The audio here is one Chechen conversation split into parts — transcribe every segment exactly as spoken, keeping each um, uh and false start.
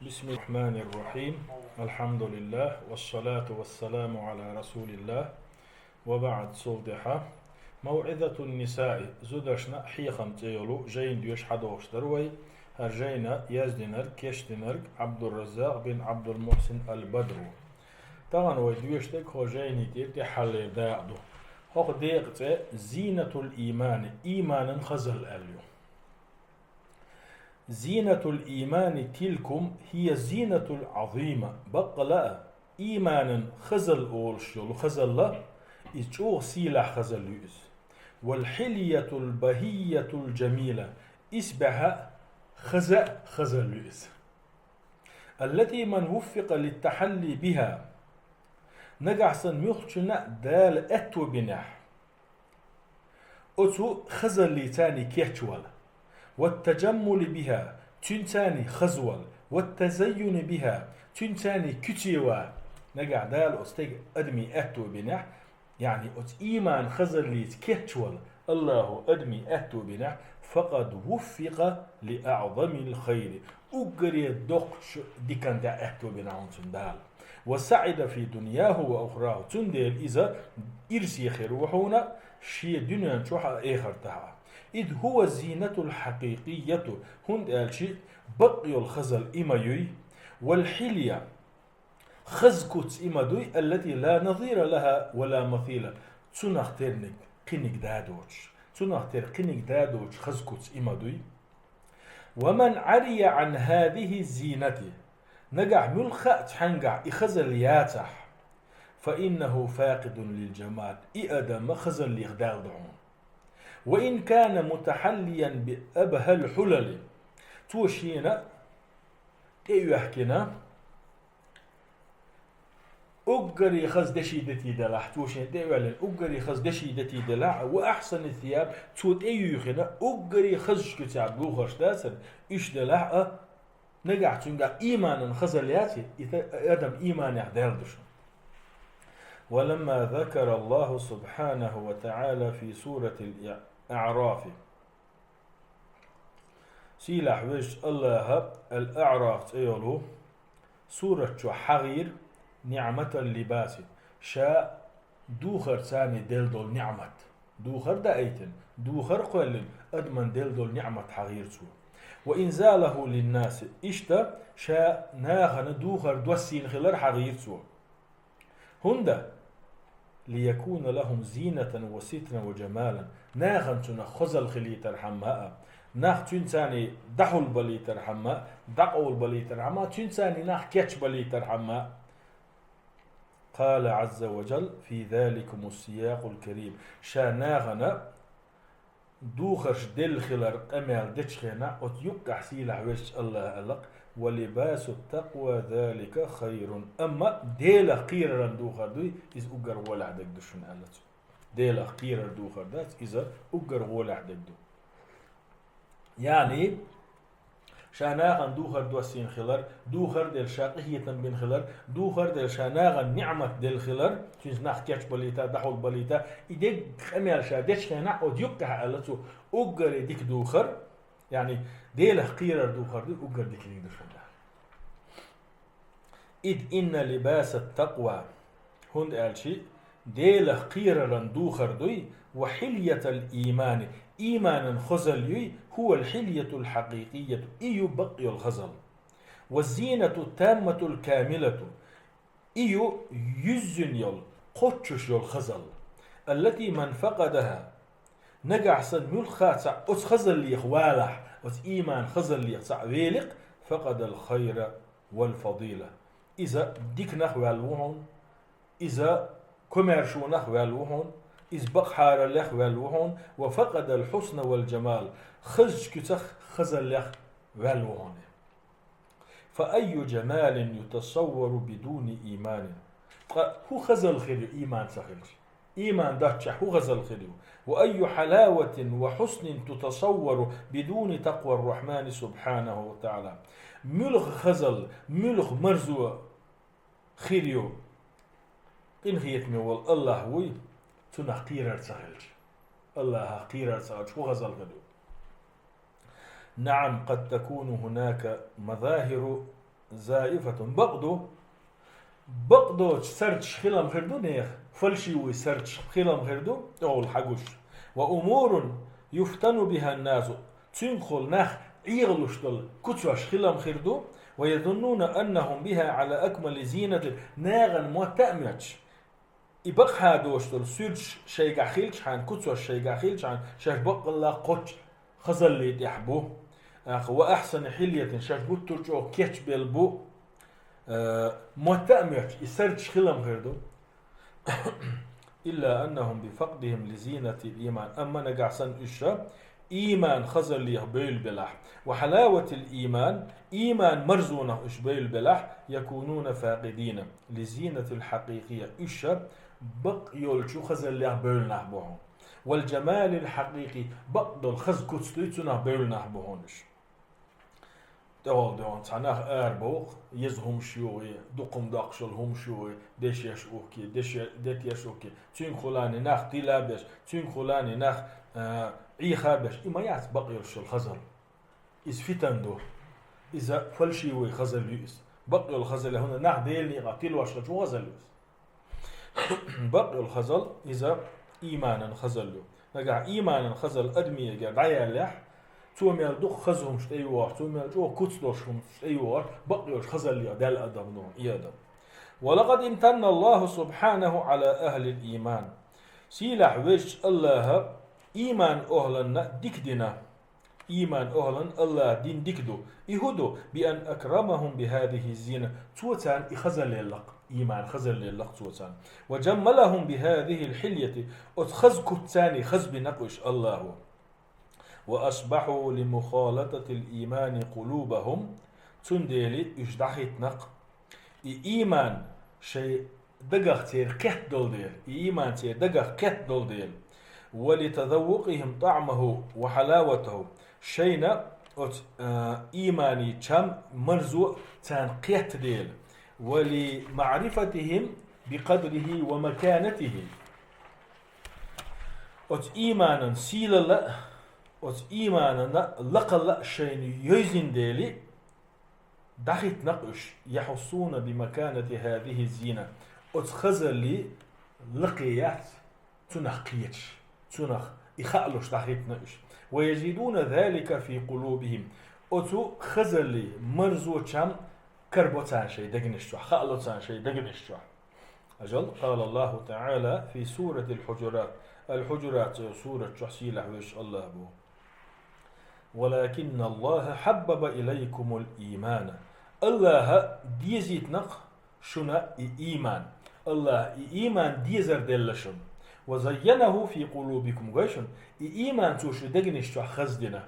بسم الله الرحمن الرحيم. الحمد لله والصلاة والسلام على رسول الله وبعد. Цул тӀехьа موعظة النساء, зударшна хьехам цӀе йолу жайна доьшуш хьадохуш дара вай. ХӀара жайна яздинарг, кечдинарг Ӏабдурраззакъ бин Ӏабдулмухьсин аль-Бадр ву. Тахана вай доьшург хӀокху жайни тӀера тӀаьххьара дакъа ду. ХӀокху декъан цӀе «Зийнатул иймани», ийманан хазалла аьлла ю. «Зийнатул иймани тилкум хӀия зийнатул Ӏазийма». Баккъала а, ийманан хазалла олуш йолу хазалла, иза чӀогӀа сийлахь хазалла ю иза. «Вал хьильятул багьийятул жамила», исбаьхьа а, хаза а хазалла ю иза. «Аллати ман вуффикъа литтахьалли бихӀа». Нагахь санна муьлххачунна а Дала аьтто бинехь, оцу хазаллица кечвала, «ваттажаммули бихӀа», цуьнца хазвала, «ваттазаййуни бихӀа», цуьнца куьцевала. Нагахь Дала оцу стеган, адамийн аьтто бинехь, яъни оцу ийман хазаллица кечвала АллахӀа адамийн аьтто бинехь, «факъад вуффикъа ли аӀзамил хайри», уггаре доккхачу диканна тӀехь аьтто бина хьуна цунна Дала. «Ва саӀида фи дуньяхӀу ва ухрахӀу», цундела иза ирсе хир ву хьуна шен дуьнен чохь а, эхартахь а. «Ид хӀува зийнатул хьакъикъийяту», хӀунда аьлча бакъ йолу хазалла и ма юй, «вал хьилья», хаза куц и ма дуй, «аллати ла назира лахӀа ва ла масила», цунах терниг кхиниг да доцуш, цунах тера кхиниг да доцуш хаза куц и ма дуй. «Ва ман Ӏария Ӏан хӀазихӀи зийнати», нагахь муьлхха а цхьаьнгахь и хазалла яцахь, «фа иннахӀу факъидун лил жамал», и адам хазаллех даьлла ду хьуна. «Ва ин кана мутахьаллиян би абхӀал хьулали», цо шена тӀеоьхкина, уггаре хаза деши дети делахь, цо шен тӀе а ваьллина, уггаре хаза деши дети делахь, «ва ахьсани сияб», цо тӀеюьйхина, уггаре хазачу куьцехь духарш дацара, уьш делахь а, нагахь цуьнгахь ийманан хазалла яций, и та-, адам ийманех даьлла ду шуна. «Ва ламма закара АллахӀу субхьанахӀу ва тагӀала фи суратил АӀрафи». Сийлахь везачу АллахӀа Ал-АӀраф цӀе йолу сурат чохь хьахийра, «ниӀматал либаси», ша духарца делла долу ниӀмат. Духар даийтина, духар кхоьллина, адамна делла долу ниӀмат хьахийра цо. «Ва инзалахӀу линнаси», иштта ша нахана духар доссийна хилар хьахийра цо. ХӀунда? «Лиякуна лахӀум зийнатан ва ситран ва жамалан». Нахана цунах хазалла хилийтархьама а, нах цуьнца дӀахьулбалийтархьама а, дӀакъовлабалийтархьама а, цуьнца нах кечбалийтархьама а. Къала Ӏазза ва жалла: «Фи заликумус сиякъул карим». Ша нахана духарш делла хилар къамел дечу хенахь, оцу юккъехь сийлахь везачу АллахӀа аьлла-кх: «Ва либасут такъва залика хайрун». Амма Делах кхераран духар дуй, иза уггар гӀолехь дерг ду шуна аьлла цо. Делах кхерар духар дац, иза уггар гӀолехь дерг ду. Яъни, ша нахана духар доссийна хилар, духар а делла ша къинхетам бина хилар, духар а делла ша нахана ниӀмат делла хилар, цуьнца нах кечбалийта, дӀахьулбалийта, и дерриг къамел ша дечу хенахь, оцу юккъехь аьлла цо, уггаре дика духар, яъни Делах кхерар духар ду, уггар дика дерг ду шуна. «Ид инна либасат такъва», хӀунда аьлча Делах кхераран духар дуй, «ва хьильятал иймани», ийманан хазалла юй, «хӀувал хьильятул хьакъикъийяту», и ю бакъ йолу хазалла. «Ва зийнату тамматул камилату», и ю юьззина йолу, кхоччуш йолу хазалла. «Аллати ман факъадахӀа», нагахь санна муьлхха цхьаъ оцу хазаллех валахь, оцу ийман хазаллех цхьаъ великъ, «факъадал хайра вал фадила». Иза диканах ваьлла ву хьуна, иза комаьршонах ваьлла ву хьуна, иза бакъахьараллех ваьлла ву хьуна, «ва факъадал хьусна вал жамал», хазачу куьцах, хазаллех ваьлла ву хьуна. «Фа айю жамалин ютасаввару бидуни ийманин». Ткъа хӀун хазалла хир ю ийман ца хилча? Ийман доцчехь хӀун хазалла хир ю? «Ва айю хьалаватин ва хьуснин тутасаввару бидуни такъвар рахьмани субхьанаху ва тагӀала». Муьлха хазалла, муьлха марзо хир ю къинхетаме волу АллахӀ вуй, цунах кхерар ца хилча? АллахӀах кхерар ца хилча, хӀун хазалла хир ю? «НаӀам, къад такуну хӀунака мазахӀиру زائفة, бакъ ду, бакъдоцу сардаш хилам хир ду нехан, фальшивый сардаш хилам хир ду, тӀехула хьагуш. وأمور يفتن بها الناس, цуьнгахула нах Ӏехалуш долу куцаш хилам хир ду, ويظنون أنهم بها على أكمل زينة, нахана мотта а моьттуш, и бакъахьа доцуш долу суьрташ шайгахь хилчхьана, куцаш шайгахь хилчхьана, шаьш баккъалла кхоччу хазаллин тӀехь бу. ТӀаккха وأحسن حلية, шаьш гуттар а чӀогӀа кечбелла бу. Э, мотта а моьттуш, и сардаш хилам хир ду. إلا أنهم بفقدهم لزينة الإيمان, амма нагахь санна уьш ша ийман хазаллех бевлла белахь, وحلاوة الإيمان, ийман марзонах уьш бевлла белахь, يكونون فاقدين للزينة الحقيقية, уьш ша бакъ йолчу хазаллех бевлла нах бу хьуна. والجمال الحقيقي, бакъдолу хаза куц дуй, цунах бевлла нах бу хьуна уьш. ТӀехула дуьхьал цхьа нах арабоху, еза хӀумаш юхий, дукха хӀума доккхуш йолу хӀумаш юхий, дешеш ухкий, деше-, детеш ухкий, цуьнгахула нах тила беш, цуьнгахула нах, а, Ӏеха беш. И ма яц бакъ йолуш йолу хазалла. Иза фитан ду. Иза фальшивый хазалла ю иза. Бакъ йолу хазалла, хӀунда нах Делан некъа тилош хилча хазалла ю иза. Бакъ йолу хазалла иза ийманан хазалла ю. Нагахь ийманан хазалла адамегара дӀаяьллехь, цо мел дукха хаза хӀумаш тӀейогӀуш, цо мел чӀогӀа куц долуш хӀумаш тӀейогӀуш, бакъ йолуш хазаллех даьлла адам ду и адам. ولقد امتن الله سبحانه على أهل الإيمان. Сийлахь везачу Аллаха ийман охӀланна дика дина. Ийман охӀлан Аллаха дина дика ду. И хӀун ду? بأن أكرمهم بهذه الزينة. Цо царна и хазалла елла-кх, ийман хазалла елла-кх цо царна. وجملهم بهذه الحلية. Оцу хаза куццаний хазбина-кх уьш Аллахо. وأصبحوا لمخالطة الإيمان قلوبهم. Цундела уьш дӀахӀиттина-кх и ийман шайн дагах церан кхетта долу дела, и ийман церан дагах кхетта долу дела. ولتذوقهم طعمه وحلاوته. Шайна оцу, а, ийманан чам, марзо царна кхетта дела. ولمعرفتهم بقدره ومكانته. Оцу ийманан сийлалла а, оцу ийманан лакхалла а шайна йовзина дела, дӀахӀиттина-кх уьш, يحسون بمكانة هذه الزينة. Оцу хазаллин лакхе яц цунах кхеташ, цунах и хаалуш дӀахӀиттина уьш. ويجدون ذلك في قلوبهم. Оцу хазаллин марзо, чам карабо царна шайн дегнаш чохь, хаало царна шайн дегнаш чохь. Ажал, قال الله تعالى في سورة الحجرات. Аль-Хьуджурат цӀе сурат чохь сийлахь везачу Аллаха бу: ولكن الله حبب إليكم الإيمان. Аллаха дезийтина-кх шуна и ийман. Аллаха и ийман дезар делла шуна. وزينه في قلوبكم. Гой шуна, и ийман цо шун дегнаш чохь хаздина.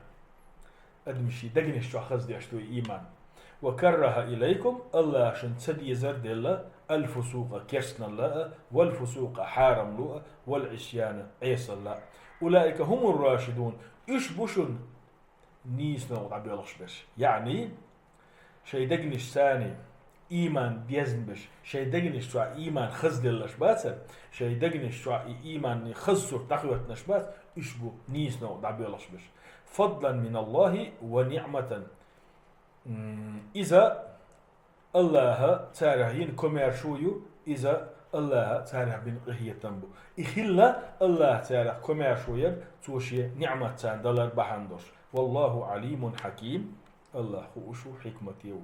Адамийн дегнаш чохь хаздеш ду и ийман. وكره إليكم, Аллаха шуна ца дезар делла, الفسوق, керстаналла а, والفسوق, хьарамло а, والعصيان, Ӏесалла а. أولئك هم الراشدون, уьш бу шуна нийса новкъа дӀабоьлхуш берш. Яъни, шайн дегнаш царна ийман дезна берш, шайн дегнаш чохь ийман хазделларш бацара, шайн дегнаш чохь и ийманан хаза сурт дӀахоьттинарш бац, уьш бу нийса новкъа дӀабоьлхуш берш. فضلا من الله ونعمة. М, иза Аллаха царах йина комаьршо ю, иза Аллаха царах бина къинхетам бу. И хилла Аллаха царах комаьршо яр, цо шен ниӀмат царна далар бахьана долуш. والله عليم حكيم. Аллах хууш ву, хьикмате ву.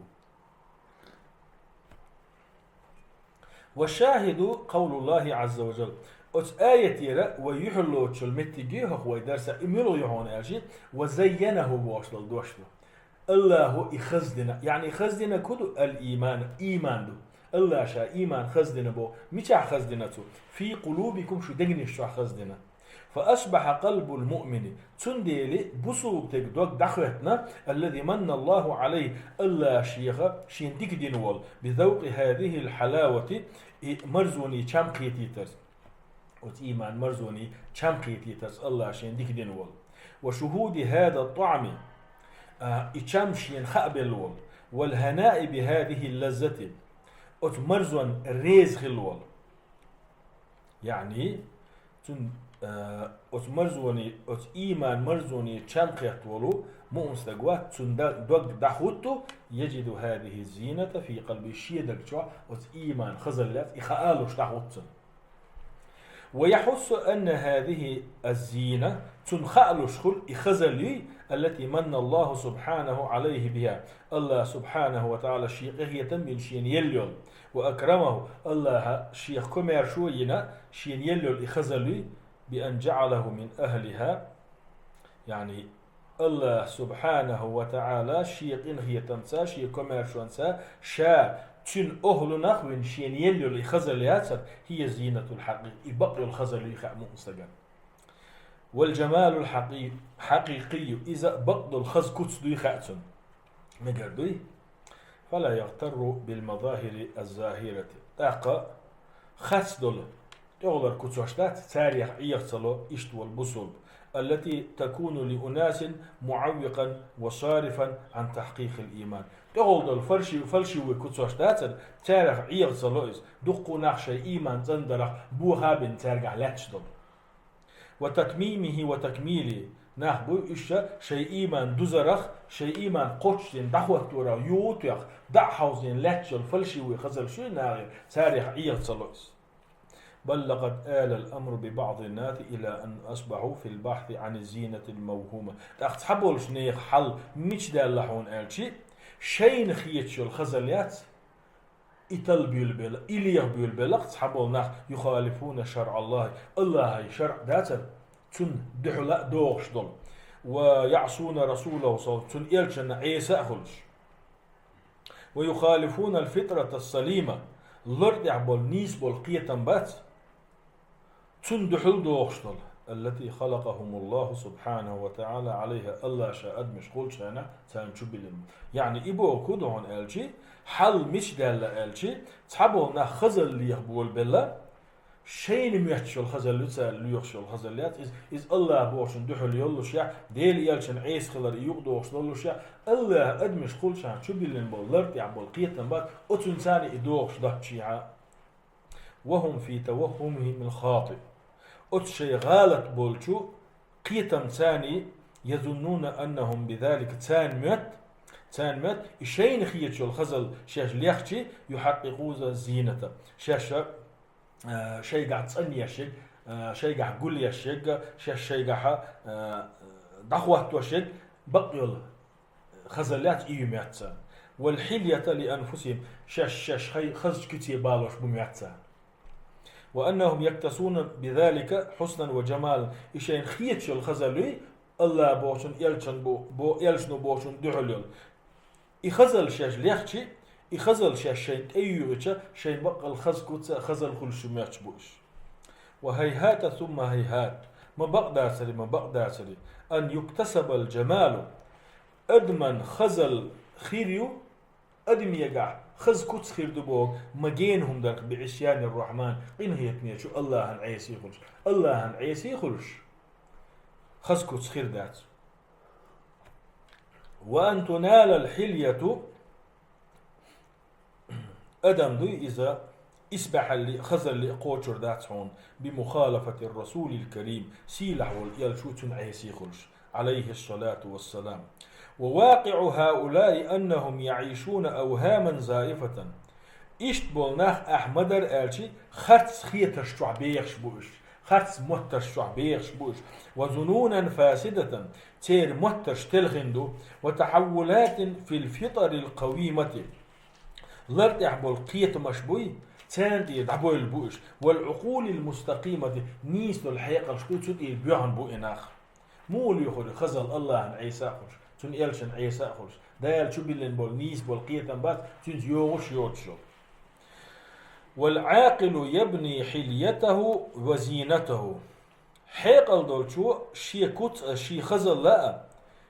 والشاهد قول الله عز وجل. Оцу аятера вай юьхьарлоцучул меттиге хӀокху вай дарса и муьлха ю хьуна аьлча, وزينه бохуш долу дош ду. Аллахо и хаздина, яъни хаздина хӀун ду? الإيمان, ийман ду. Аллаха ша ийман хаздина боху. Мичахь хаздина цо? في قلوبكم, шун дегнаш чохь хаздина. فأصبح قلب المؤمن, цундела бусулба стеган дог дӀахоьттина, الذي من الله عليه, Аллаха шеха шена дика дина волу, بذوق هذه الحلاوة, и марзонан чам кхетийтарца. Оцу ийман марзонан чам кхетийтарца Аллаха шена дика дина волу. وشهود هذا الطعم, а, и чам шена хаабелла волу. والهناء بهذه اللذة, оцу марзонна реза хилла волу. Яъни, цуьнан, а, Оцу марзоне, оцу ийман марзоне чам кхетта волу муъмин стаг вац, цуьнан дог дӀахӀутту, يجد هذه الزينة في قلبه, шен даг чохь оцу ийман хазалла яц, и хаалуш дӀахӀутту цунна. ويحس أن هذه الزينة, цунна хаалуш хуьлу и хазалла юй, التي من الله سبحانه عليه بها, АллахӀ سبحانه وتعالى шен къинхетам бина шена елла йолу, وأكرمه, АллахӀа шех комаьршо а йина шена елла йолу и хазалла юй, بأن جعله من أهلها, яъни АллахӀ سبحانه وتعالى шен къинхетамца, шен комаьршонца ша цуьнан охьлунах вина шена елла йолу и хазалла яцара, هي الزينة الحقيقية, и бакъ йолу хазалла юй хаьа муъмин стагана. والجمال الحقيقي, иза бакъ долу хаза куц дуй хаьа цунна. Мегар дуй? فلا يغتر بالمظاهر الظاهرة. ТӀаккха харц долу тӀехулара куцош дац, царех Ӏеха ца ло иштта волу бусулба, التي تكون لأناس معوقا وصارفا عن تحقيق الإيمان. ТӀехула долу фальши-, фальшивый куцош дацара, царех Ӏеха ца ло иза, дуккха нах шайн ийман цӀандарах боха а бина цаьргахь лаьтташ долу. وتتميمه وتكميله, нах буй уьш шайн ийман дузарах, шайн ийман кхоччушдина дӀахӀотторах юха а тоьхна, дӀа а хьовзийна лаьтташ йолу фальшивый хазалла шуьйра нахера, царех Ӏеха ца ло иза. بل لقد آل الأمر ببعض الناس إلى أن أصبحوا في البحث عن الزينة الموهومة. ТӀаккха цхьаболчу нехан хьал мича даьлла хьуна аьлчи, шайна хеташ йолу хазалла яц, и талбуьйлабелла, и лехбуьйлабелла-кх цхьаболу нах, يخالفون شرع الله, АллахӀан шарӀ дацара, цунна дуьхьала а догӀуш долу, ويعصون رسوله, цунна элчанна Ӏеса а хуьлуш. ويخالفون الفطرة السليمة, лар тӀехь болу нийса болу кхетам бац, цунна дуьхьал догӀуш долу, التي خلقهم الله سبحانه وتعالى عليها, АллахӀ Ша адамаш хуьлучу хенахь царна чу биллина. Яъни и боху ду хьуна аьлчи, хьал мича даьлла аьлчи, цхьаболу нах хазалла леха болабелла, шайна моьттуш йолу хазалла ю цара лоьхуш йолу хазалла яц, иза, иза АллахӀ бохучун дуьхьал йоллушехь, Делан элчанна Ӏеса хилар юкъадогӀуш доллушехь, АллахӀ адамаш хуьлучу хенахь чу биллина болу лар тӀехь болу кхетам бац, оцунна царна и догӀуш доццушехь. وهم في توهمهم الخاطئ. Оцу шайн гӀалат болчу кхетам царний, يظنون أنهم بذلك, царна моьтту, царна моьтту, и шайна хеташ йолу хазалла шаьш лехчи, يحققون الزينة, шаьш, а, шайгахь цӀанъеш ерг, а, шайгахь гулъеш ерг, шаьш шайгахь, а, дӀахӀоттош ерг, бакъ йолу хазалла яц, и ю моьтту царна. والحلية لأنفسهم, шаьш, шаьш хай-, хазачу куьце балош бу моьтту царна. وأنهم يكتسون بذلك حسنا وجمالا. И шайна хеташ йолу хазалла юй, АллахӀ бохучун, элчан бо-, бо-, элчано бохучун дуьхьал йолу. И хазалла шаьш лехчи, и хазалла шаьш шайна тӀеюьйхича, шайн баккъал хаза куц а, хазалла хуьлуш ю моьттуш бу уьш. وهيهات ثم هيهات. Ма бакъдацари, ма бакъдацари. أن يكتسب الجمال. Адаман хазалла хир ю, адамегахь хаза куц хир ду боху, ма гена хӀума дара-кх, بعصيان الرحمن, къинхетамечу АллахӀан Ӏеса хуьлуш. АллахӀан Ӏеса хуьлуш, хаза куц хир дац. وأن تنال الحلية, адам дуй иза, исбаьхьалли, хазалли кхочур дац хьуна, بمخالفة الرسول الكريم, сийлахь волу элча ву цуьнан Ӏеса хуьлуш, عليه الصلاة والسلام. وواقع هؤلاء أنهم يعيشون أوهاما زائفة. Иштта болу нах ахь ма-дарра аьлчи, харц хетарш чохь бехаш бу уьш, харц моттарш чохь бехаш бу уьш, وظنونا فاسدة, церан моттарш телхина ду, وتحولات في الفطر القويمة. Лар тӀехь болу кхетамаш буй, царна тӀера дӀабевлла бу уьш, والعقول المستقيمة, нийса долу хьекъалш дуй, цу тӀера боьхна бу и нах. Муха лоьхур ю хазалла АллахӀан Ӏеса а хуьлуш, цуьнан элчанна Ӏеса а хуьлуш? Дала чу биллина болу нийса болу кхетам бац, цуьнца йогӀуш йоцуш йолу. والعاقل يبني حليته وزينته. Хьекъал долчо шен куц а, шен хазалла а,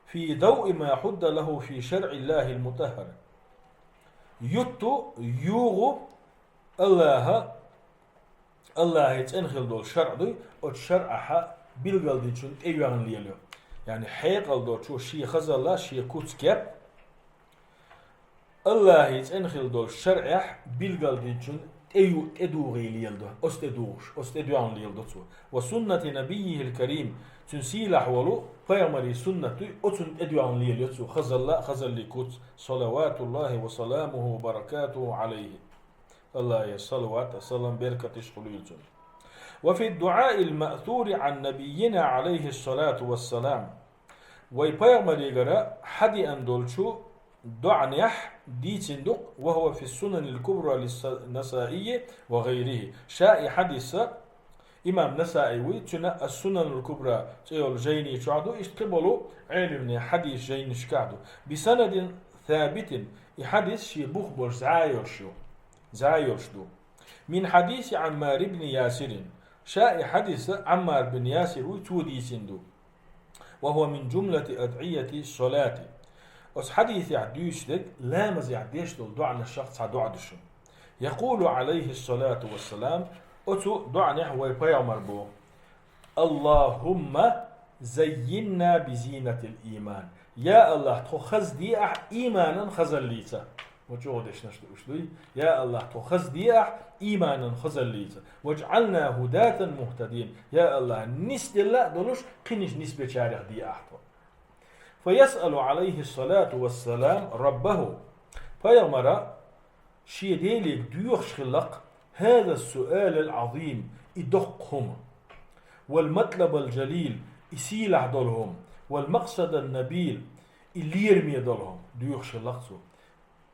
في ضوء ما حد له في شرع الله المطهر. Ютту, югӀу АллахӀа, АллахӀан цӀена хила долу шарӀ дуй, оцу шарӀахьа билгалдинчун тӀейоьгӀна лелайо. Яъни хьекъал долчо шен хазалла, шен куц-кеп АллахӀан цӀена хила долу шарӀехь билгалдинчун тӀе ю-, тӀедугӀий леладу, оцу тӀедугӀуш, оцу тӀедоьгӀна леладу цо. وسنة نبيه الكريم, цуьнан сийлахь волу пайхамарийн суннат дуй, оцунна тӀедоьгӀна лелайо цо, хазалла а, хазаллий куц, صلوات الله وسلامه وبركاته عليه. АллахӀера салават а, салам, беркаташ хуьлийла цунна. وفي الدعاء المأثور عن نبينا عليه الصلاة والسلام. Вай пайхамарегара хьадеана долчу доӀанехь дийцина ду-кх, وهو في السنن الكبرى للنسائي وغيره. Ша и хьадис а, имам Насаи вуй, цуьнан Ас-Сунанул Кубра цӀе йолу жайни чохь ду, иштта кхин болу Ӏеламнийн хьадис жайнашкахь ду. بسند ثابت, и хьадис шен бух болуш зӀе йолуш ю, зӀе йолуш ду. من حديث عمار بن ياسر. Ша и хьадис а Ӏаммар бин Ясир вуй, цо дийцина ду. وهو من جملة أدعية الصلاة. Оцу хьадисехь дуьйцуш дерг ламазехь деш долу доӀанашах цхьа доӀа ду шуна. يقول عليه الصلاة والسلام, оцу доӀанехь вай пайхамар боху: اللهم زينا بزينة الإيمان. Я АллахӀ, тхо хаза де ахь ийманан хазаллица. Ма чӀогӀа дешнаш ду уьш дуй. Я АллахӀ, тхо хаза де ахь ийманан хазаллица. واجعلنا هداة مهتدين. Я АллахӀ, нисделла а долуш, кхиниш нисбечарех де ахь тхо. فيسأل عليه الصلاة والسلام ربه. Пайхамара шен Деле доьхуш хилла-кх هذا السؤال العظيم, и доккха хӀума, والمطلب الجليل, и сийлахь долу хӀума, والمقصد النبيل, и лераме долу хӀума доьхуш хилла-кх цо.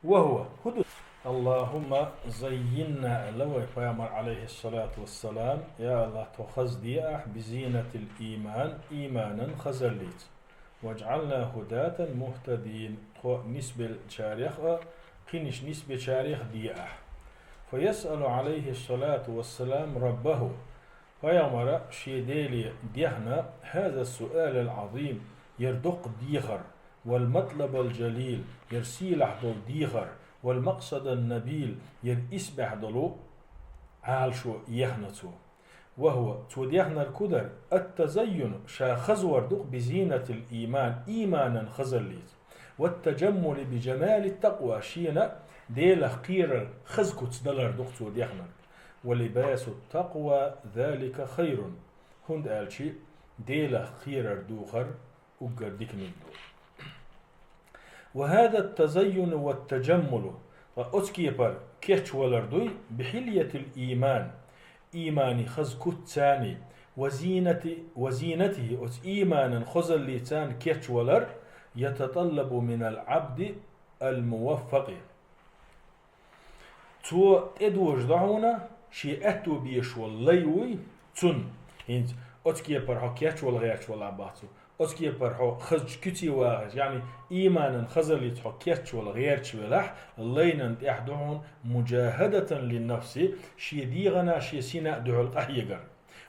وهو, хӀун ду? اللهم زينا, аьлла вай пайхамар, عليه الصلاة والسلام, я АллахӀ, тхо хаза де ахь, بزينة الإيمان, ийманан хазаллица. واجعلنا هداة مهتدين, тхо нисбеллачарех а, кхиниш нисбечарех а де ахь. فيسأل عليه الصلاة والسلام ربه. Пайхамара шен Деле дехна هذا السؤال العظيم, яра доккха дехар, والمطلب الجليل, яра сийлахь долу дехар, والمقصد النبيل, яра исбаьхьа долу Ӏалашо ехна цо. وهو, цо дехнарг хӀун дара? التزين, ша хазор ду-кх, بزينة الإيمان, ийманан хазаллица. والتجمل بجمال التقوى, шена Делах кхерар хаза куц далар ду-кх цо дехнарг. ولباس التقوى ذلك خير, хӀунда аьлча Делах кхерар духар уггар диканиг ду. وهذا التزين والتجمل, ткъа оцу кепара кечвалар дуй, بحلية الإيمان, ийманан хаза куц царний, وزينة, وزينته, оцу ийманан хазаллица царна кечвалар, يتطلب من العبد الموفق. Цо тӀедожадо хьуна, шен аьтто безаш волу лай вуй, цунна. ХӀинца оцу кепара хьо кечвала гӀерташ валахь бах цо. Оцу кепара хьо хазачу куьце вагӀаш, яъни ийманан хазаллица хьо кечвала гӀерташ велахь, лайнан тӀехь ду хьуна مجاهدة للنفس, шен дегӀана, шен сина а дуьхьал къахьегар.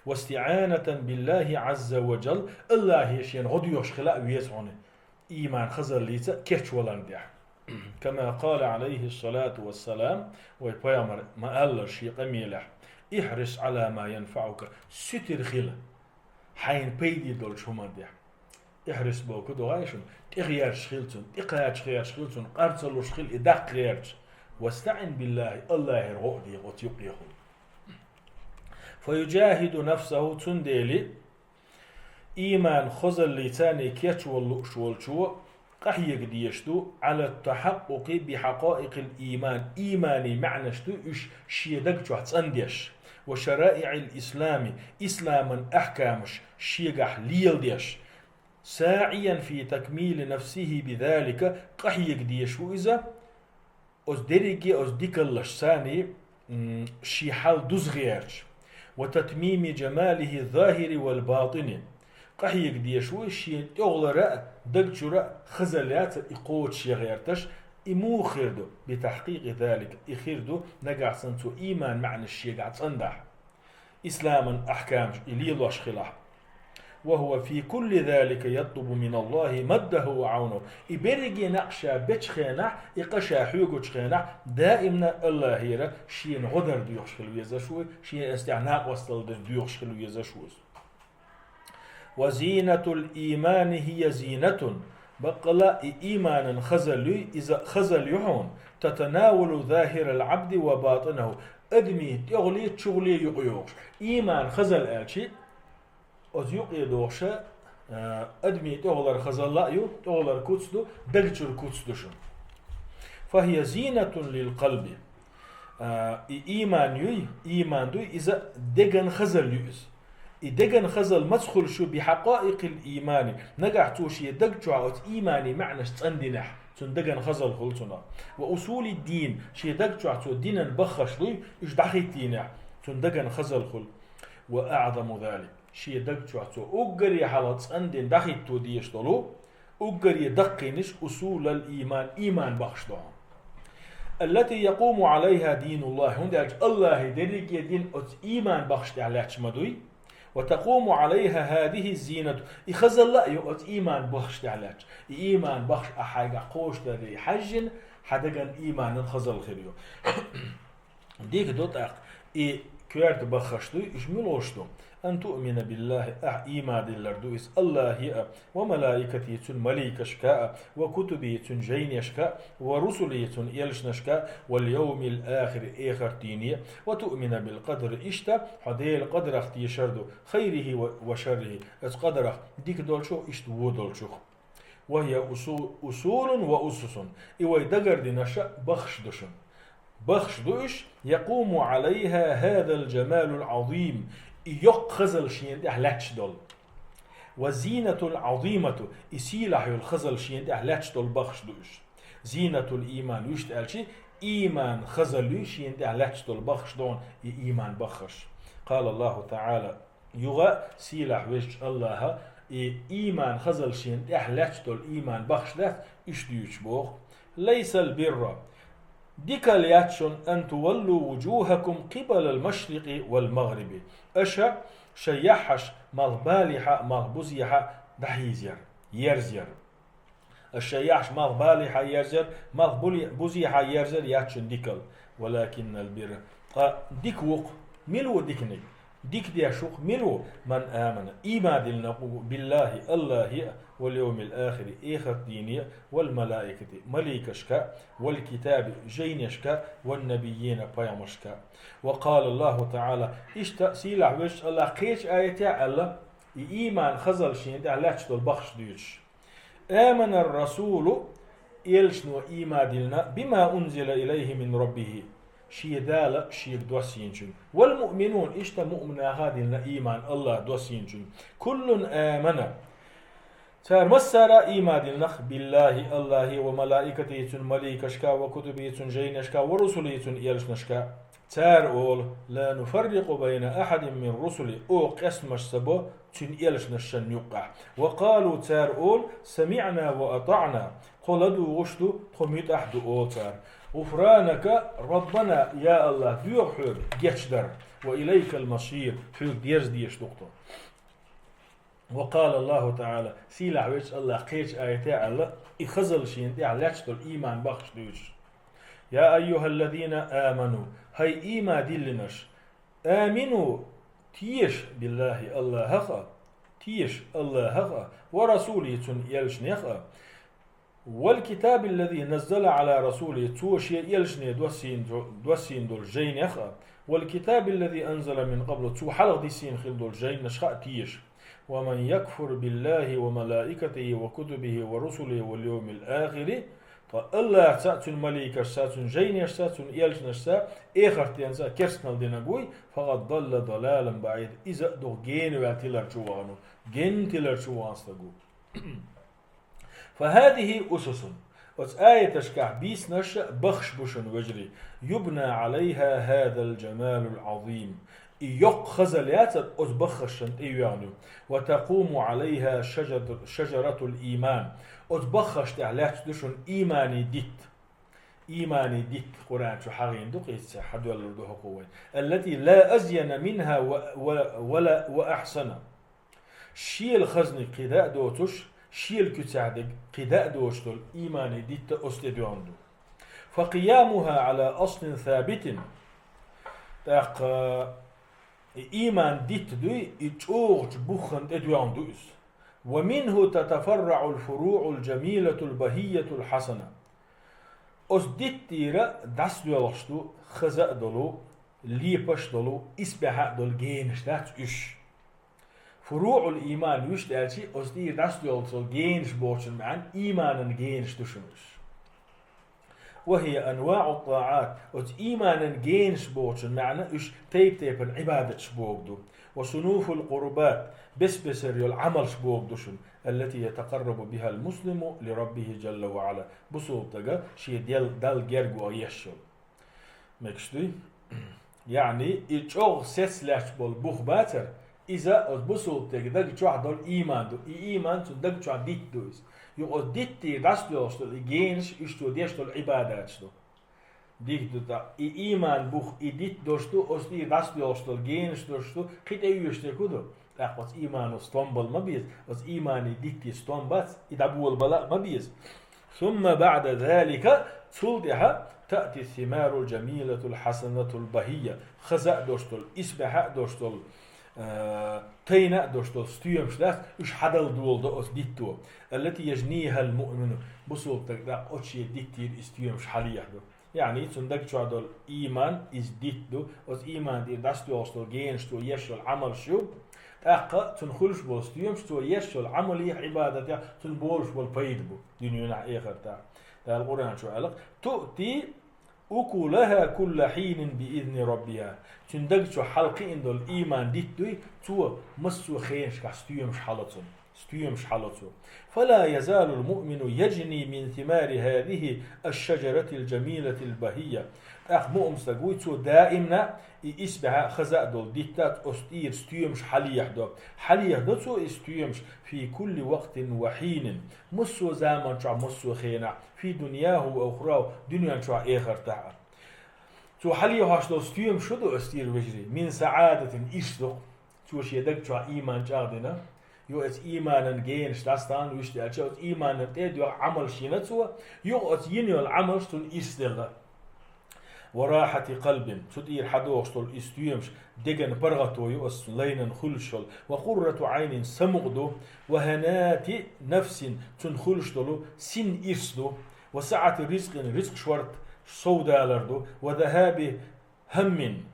واستعانة بالله عز وجل, АллахӀе шена гӀо доьхуш хила а веза хьуна. Ийман хазаллица кечваларна тӀехь. كما قال عليه الصلاة والسلام, вай пайхамар ма-аллара шен къамелехь: احرص على ما ينفعك, суьтира хила хьайна пайде долчу хӀуманна тӀехь. احرص бохург ду гӀайшна, тӀегӀерташ хила цунна, тӀекхача гӀерташ хила цунна, къар ца луш хила и даккха гӀерташ. واستعن بالله, АллахӀера гӀо а дехьа оцу юкъехула. فيجاهد نفسه, цундела ийман хозаллий царний кечвала лууш волчо къахьега дезаш ду على التحقق بحقائق الإيمان, ийманан маьӀнаш ду уьш шен даг чохь цӀандеш, وشرائع الإسلام, исламан ахкамаш шегахь леладеш, ساعيا في تكميل نفسه بذلك, къахьега дезаш ву иза, оцу дерриге оцу дикаллаш царний, м, шен хьал дуза гӀерташ, وتتميم جماله الظاهر والباطن, къахьега дезаш ву шен тӀехулара а, даг чура а хазалла яцара и кхочушъян гӀерташ, и муха хир ду? بتحقيق ذلك, и хир ду, нагахь санна цо ийман маьӀнаш шегахь цӀандахь. Исламан ахкамаш и лелош хилахь. وهو في كل ذلك يطلب من الله مده وعونه. И берриге некъ ша бечу хенахь, и къа ша хьоьгучу хенахь, даимна АллахӀера шена гӀо дар доьхуш хила везаш ву, шена эс тӀехь накъосталла дар доьхуш хила везаш ву иза. وزينة الإيمان هي زينة. Баккъала и ийманан хазалла юй, иза хазалла ю хьуна, تتناول ظاهر العبد وباطنه. Адамий тӀехули чухули юкъа йогӀуш. Ийман хазал аьлчи, оцу юкъе дохуша, а, адамий тӀехулара хазалла а ю, тӀехулара куц ду, дагчура куц ду шуна. فهي زينة للقلب. А, и ийман юй, ийман дуй, иза деган хазал ю иза. И деган хазал маца хуьлуш ю بحقائق الإيمان. Нагахь цо шен даг чохь оцу иймани маьӀнаш цӀандинехь, цуьнан деган хазал хуьлу цунах. وأصول الدين. Шен даг чохь цо динан баххаш дуй, уьш дӀахӀиттийнехь, цуьнан деган хазал хуьлу. وأعظم ذلك. Шен даг чохь цо уггаре хьалха цӀандина дӀахӀитто дезаш долу, уггаре даккхийнаш أصول الإيمان, ийман баххаш ду хьуна. التي يقوم عليها دين الله. ХӀунда аьлча АллахӀан дерриге дин оцу ийман баххаш тӀехь лаьтташ ма дуй. وتقوم عليها هذه الزينة. И хазалла а ю оцу ийман баххаш тӀехь лаьтташ. И ийман баххаш ахь хьайгахь кхочушдарий хьаьжжина, хьан деган ийманан хазал хир ю. Дика ду тӀаккха, и коьрта баххаш дуй, уьш муьлш ду? أن تؤمن بالله, ахь ийман диллар ду иза АллахӀе а, وملائكته, цуьнан маликашка а, وكتبه, цуьнан жайнешка а, ورسله, цуьнан элчанашка а, واليوم الآخر, эхарт дийне а, وتؤمن بالقدر, иштта хьо Делан къадарах тешар ду, خيره و-, وشره, оцу къадарах дика долчух, иштта вон долчух. وهي أصو-, أصول وأسس. И вай дагардинарш а баххаш ду шуна. Баххаш ду уьш, يقوم عليها هذا الجمال العظيم. И йоккха хазал шена тӀехь лаьтташ долу. والزينة العظيمة. И сийлахь йолу хазал шена тӀехь лаьтташ долу баххаш ду уьш. زينة الإيمان. Вуьшта аьлчи, ийман хазал ю шена тӀехь лаьтташ долу баххаш ду хьуна и ийман баххаш. قال الله تعالى. Юха а сийлахь везачу АллахӀа и ийман хазал шена тӀехь лаьтташ долу ийман баххаш дац, уьш дуьйцуш боху: ليس البر, дикал яц шуна, أن تولوا وجوهكم قبل المشرق والمغرب. Аша шайн яххьаш малхбалехьа а, малхбузехьа а дӀахьийзаяр, ерзаяр. Аша шайн яххьаш малхбалехьа ерзаяр, малхбузе-, бузехьа ерзаяр яц шуна дикал. ولكن البر. Ткъа дика ву-кх. Мила ву диканиг? Дика деш ву-кх мила ву? من آمن. Ийман диллинарг ву بالله, АллахӀе а, واليوم الآخر, эхарт дийне а, والملائكة, маликашка а, والكتاب, жайнешка а, والنبيين, пайхамаршка а. وقال الله تعالى. Иштта сийлахь везачу АллахӀа кхечу аятехь аьлла, и ийман хазал шена тӀехь лаьтташ долу баххаш дуьйцуш. آمن الرسول, элчано ийман диллина, بما أنزل إليه من ربه, шен Дала шега доссийначуьнга. والمؤمنون, иштта муъминаха а диллина ийман АллахӀа доссийначуьнга. كل آمن, цара массара а ийман диллинарг, بالله, АллахӀе, وملائكته, цуьнан маликашка а, وكتبه, цуьнан жайнешка а, ورسله, цуьнан элчанашка а. Цара олу: لا نفرق بين أحد من رسله, оха къестамаш ца бо цуьнан элчанашна юккъехь. وقالوا, цара олу: سمعنا وأطعنا, тхо ладугӀуш ду, тхо муьтӀахь ду, олу цара. غفرانك ربنا, я АллахӀ, доьху хьоьга гечдар. وإليك المصير, хьоьга дерза дезаш ду-кх тхо. وقال الله تعالى, сийлахь везачу АллахӀа кхечу аятехь аьлла, и хазал шена тӀехь лаьтташ долу ийман баххаш дуьйцуш. يا أيها الذين آمنوا, хӀай ийман диллинарш, آمنوا, теша, بالله, АллахӀах а, теша, АллахӀах а, ورسوله, цуьнан элчанех а, والكتاب الذي نزل على رسوله, цо шен элчане доссийна, доссийна долу жайнех а, والكتاب الذي أنزل من قبل, цо хьалха диссийна хилла долу жайнашха а теша. ومن يكفر بالله وملائكته وكتبه ورسله واليوم الآخر, ткъа АллахӀца а, цуьнан маликашца а, цуьнан жайнешца а, цуьнан элчанашца а, эхартденца а керстанал динарг вуй, فقد ضل ضلالا بعيدا, иза а дукха гена ваьлла тилар чу вахана ву, гена тилар чу вахана стаг ву. فهذه أسس. Оцу аяташкахь бийцинарш а баххаш бу шуна, вежарий. يبنى عليها هذا الجمال العظيم. И йоккха хазал яцара оцу баххашна тӀе йоьгӀна ю. وتقوم عليها شجر-, شجرة الإيمان. Оцу баххаш тӀехь лаьтташ ду шуна иймани дитт. Иймани дитт Къуръан чу хьахийна ду, кхийца хьадоьллур ду хӀокхо вайн. التي لا أزين منها و-, و-, ولا وأحسن. Шела хазниг кхин да а доцуш, шела куьцехь дерг кхин да а доцуш долу иймани дитт оцу тӀе доьгӀна ду. فقيامها على أصل ثابت. ТӀаккха и ийман дитт дуй, и чӀогӀачу буххана тӀе доьгӀна ду иза. ومنه تتفرع الفروع الجميلة البهية الحسنة. Оцу диттера дӀасадоьлхуш ду хаза а долу, лепаш а долу, исбаьхьа а долу генаш дац уьш. ФуруӀул ийман вуьшта аьлча, оцу тӀера дӀасадоьлхуш долу генаш бохучун маьӀна ийманан генаш ду шуна уьш. Ва хия анваӀу тӀаӀат, оцу ийманан генаш бохучун маьӀна уьш тайп-тайпана Ӏибадаташ боху ду. Ва сунафул къурбат, бес-бесара йолу Ӏамалш боху ду шуна, аллати ятакъаррабу бихал муслиму ли раббихи жалла ва Ӏала, бусулба стага шен Дел-, Далла герга ваха еш йолу. Мегаш дуй? Яъни, и чӀогӀа сецлаьцна болу бух бацара, иза оцу бусулба стеган даг чохь долу ийман ду. И ийман цуьнан даг чохь дитт ду иза. Юха оцу диттера дӀасадоьлхуш долу и генаш, уьш цо деш долу Ӏибадаташ ду. Дика ду тӀаккха. И ийман бух, и дитт долуш ду, оцу тӀера дӀасадоьлхуш долу генаш долуш ду, кхин тӀе оьшург хӀун ду? ТӀаккха оцу иймано стом бала ма беза, оцу иймане дитте стом бац, и дӀаболабала а ма беза. Сумма баӀда залика, цул тӀаьхьа, таъти симарул жамилатул хьасанатул бахия, хаза а долуш долу, исбаьхьа а долуш долу, э, тайна а долуш долу стоьмаш дац, уьш хьадала доладо оцу дитто. Аллати яжнихал муъмину, бусулба стаг тӀаккха оцу шен диттера и стоьмаш хьалехьа ду. Яъни, цуьнан даг чохь долу ийман, иза дитт ду, оцу ийман тӀера дӀасадоьлхуш долу генаш, цо еш йолу Ӏамалш ю, тӀаккха цунна хуьлуш болу стоьмаш, цо еш йолу Ӏамалех, Ӏибадатех, цунна болуш болу пайда бу дуьненахь, эхартахь. Дала Къуръан чу аьлла: «Туъти укулаха кулла хьинин би изни раббиха». Цуьнан даг чу хьалакхиъна долу ийман дитт дуй, цо массо а хенашкахь стоьмаш хьало цунна. Стоьмаш хьало цо. «Фала язалул муъмину яжни мин симари хазихи аш-шажаратил жамилатил бахия». ТӀаккха муъмин стаг вуй, цо даимна и исбаьхьа а, хаза а долу дитт дац, оцу тӀера стоьмаш хьалехьа до. Хьалехьа до цо и стоьмаш фи кулли вакътин ва хьинин. Массо а заман чохь, массо а хенахь, фи дуньяху ва ухраху, дуьнен чохь, эхартахь а. Цо хьалехьош долу стоьмаш хӀун ду, ас тӀера вежарий? Мин саӀадатин, ирс ду. Цо шен даг чохь ийман чӀагӀдина, юха оцу ийманан генаш дӀасадахна, вуьшта аьлча, оцу ийманан тӀе а доьгӀна Ӏамалш йина цо, юха оцу йина йолу Ӏамалш цунна ирс делла. Ва рахьати къалбин, цу тӀера хьадогӀуш долу и стоьмаш деган паргӀато ю оцу лайнан хуьлуш йолу, ва къуррату Ӏайнин, самукъа ду, ва хьанати нафсин, цунна хуьлуш долу син ирс ду, ва саӀати ризкъин, ризкъ шорта совдалар ду, ва захьаби хӀаммин,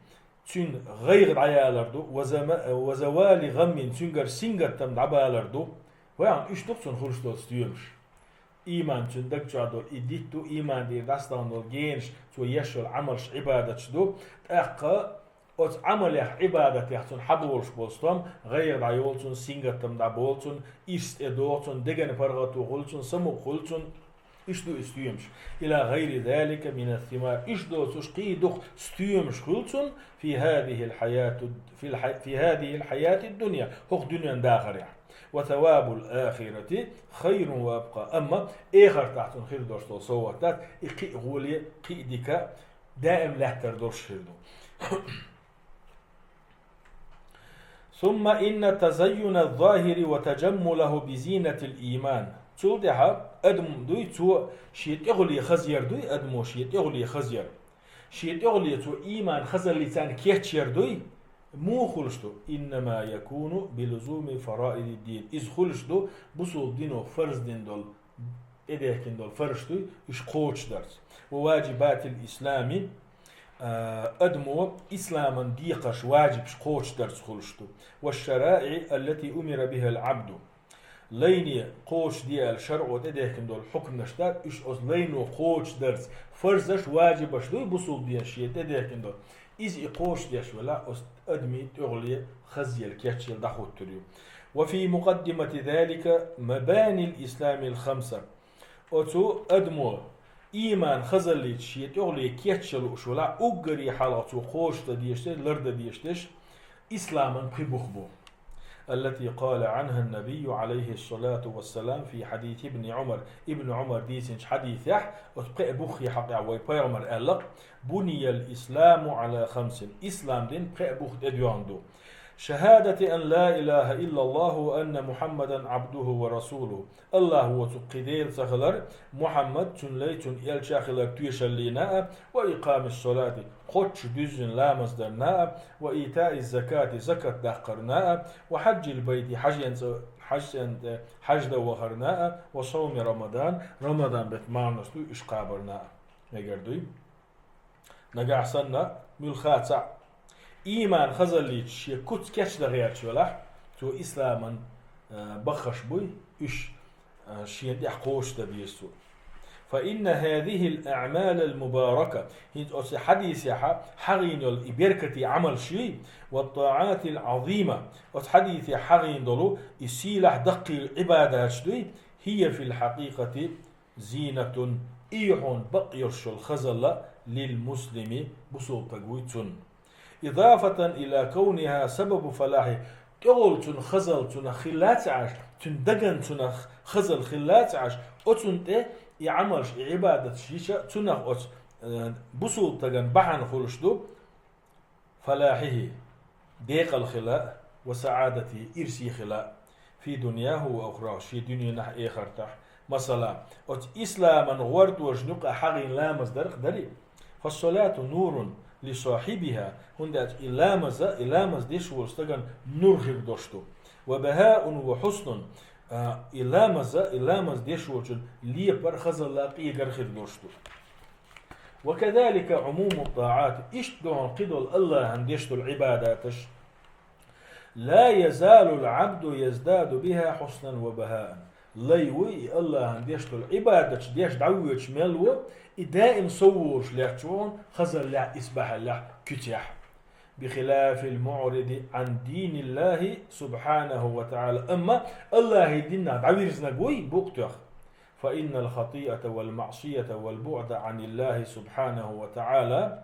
цуьнан гӀайгӀа дӀаялар ду, ва зама-, ва завали гӀаммин, цуьнгара сингаттам дӀабалар ду. Вайна уьш ду цунна хуьлуш долу стоьмаш. Ийман цуьнан даг чохь долу и дитт ду, ийман тӀера дӀасадахна долу генаш, цо еш йолу Ӏамалш, Ӏибадаташ ду. ТӀаккха оцу Ӏамалех, Ӏибадатех цунна хьаболуш болу стом гӀайгӀа дӀайолу цунна, сингаттам дӀаболу цунна, ирс тӀедогӀу цунна, деган паргӀато хуьлу цунна, самукъа хуьлу цунна. Иштта ду и стоьмаш. Ила гӀайри залика мина симар. Иштта доцуш кхин а дукха стоьмаш хуьлу цунна фи хазихил хьаяту-, фил хьа-, фи хазихил хьаяти дунья, хӀокху дуьнен дахарехь. Ва савабул ахирати хайрун ва абкъа. Амма эхартахь цунна хир долуш долу совгӀат дац, и кхин а гӀоле, кхин а дика, даим лаьттар долуш хир ду. Сумма инна тазайюна ззахири ва тажаммулаху би зинатил ийман. Цул тӀаьхьа адам дуй, цо шен тӀехули хазъяр дуй, адамо шен тӀехули хазъяр. Шен тӀехули цо ийман хазаллица кечъяр дуй, муха хуьлуш ду? Иннама якуну би лузуми фараидид-дин. Иза хуьлуш ду бусулба дино фарз дина долу, тӀедехкина долу фарзаш дуй, уьш кхочушдарца. Ва ваджибатил ислами, а, адамо исламан декхарш, ваджибаш кхочушдарца хуьлуш ду. Ва шараиъ аллати умира бихал абду. Лайне кхочушде аьлла шарӀо тӀедехкина долу хьукмаш дац, уьш оцу лайно кхочушдарца, фарзаш, ваджибаш дуй бусулба динан шен тӀедехкина долу. Иза и кхочушдеш велахь, оцу адамийн тӀехули хазъяла, кечъяла дӀахӀуттур ю. Ва фи мукъаддимати залика мабанил исламил хамса. Оцу адамо ийман хазаллица шен тӀехули кечъяла лууш велахь, уггаре хьалха цо кхочушдан дезаш дерг, лардан дезаш дерг исламан пхи бух бу. Аллати къала анхӀа ннабийю, Ӏалайхи ссалату вассалам, фи хьадиси ибни Ӏумар. Ибн Ӏумар дийцинчу хьадисехь оцу пхеа буххе хьакъехь вай пайхамар аьлла: «Буниял исламу Ӏала хамсин». Ислам дин пхеа бух тӀедоьгӀна ду. «Шахадати ан ла илаха иллаллаху ва анна Мухаммадан абдуху ва расулуху». АллахӀ воцург кхин Дела ца хилар, Мухьаммад цуьнан лай, цуьнан элча хилар тоьшаллина а, ва икъамис-салати, кхоччуш дуьззина ламаз дарна а, ва итаиз-закати, закат даккхарна а, ва хьаджил байти, хьажен цӀа, хьажцӀен тӀе хьаж дан вахарна а, ва сауми Рамадан, Рамадан беттан марханаш дуй, уьш кхабарна а. Мегар дуй. Нагахь санна, муьлхха а цхьаъ, ийман хазаллича шен куц кечда гӀерташ велахь, цо исламан, э, баххаш буй, уьш, э, шен тӀехь кхочушдан беза цо. فإن هذه الأعمال المباركة, хӀинца оцу хьадисехьа хьагӀийна йолу и беркате Ӏамалш юй, والطاعات العظيمة, оцу хьадисехь хьагӀийна долу и сийлахь даккхий Ӏибадаташ дуй, هي في الحقيقة زينة, и ю хьуна бакъ йолуш йолу хазалла, للمسلم, бусулба стаг вуй цунна. إضافة إلى كونها سبب فلاحه, тӀехула цуьнан хазалла цунах хилла а ца Ӏаш, цуьнан дагна цунах хазалла хилла а ца Ӏаш, оцунна тӀе и Ӏамалш, и Ӏибадаташ йича цунах оцу, э, бусулба стагана бахьана хуьлуш ду, فلاحه, декъала хила, وسعادته, ирсе хила, في دنياه وأخراه, шен дуьненахь а, эхартахь а. Масала, оцу исламан гӀортошна юкъа хьагӀийна ламаз дара-кх, дарий? فالصلاة نور لصاحبها, хӀунда аьлча и ламаза, и ламаз деш волу стагана нур хир долуш ду. وبهاء وحسن, а, и ламаза, и ламаз деш волчун лепар, хазалла, къегар хир долуш ду. وكذلك عموم الطاعات, иштта ду хьуна кхидолу АллахӀана деш долу Ӏибадаташ. لا يزال العبد يزداد بها حسنا وبهاء. Лай вуй и АллахӀана деш долу Ӏибадаташ деш дӀавоьдуш мел ву, и даим сов волуш лаьтташ ву хьуна хазаллехь, исбаьхьаллехь, куьцехь. بخلاف المعرض عن دين الله سبحانه وتعالى. Амма АллахӀан динах дӀавирзинарг вуй букъ тоьхна. فإن الخطيئة والمعصية والبعد عن الله سبحانه وتعالى,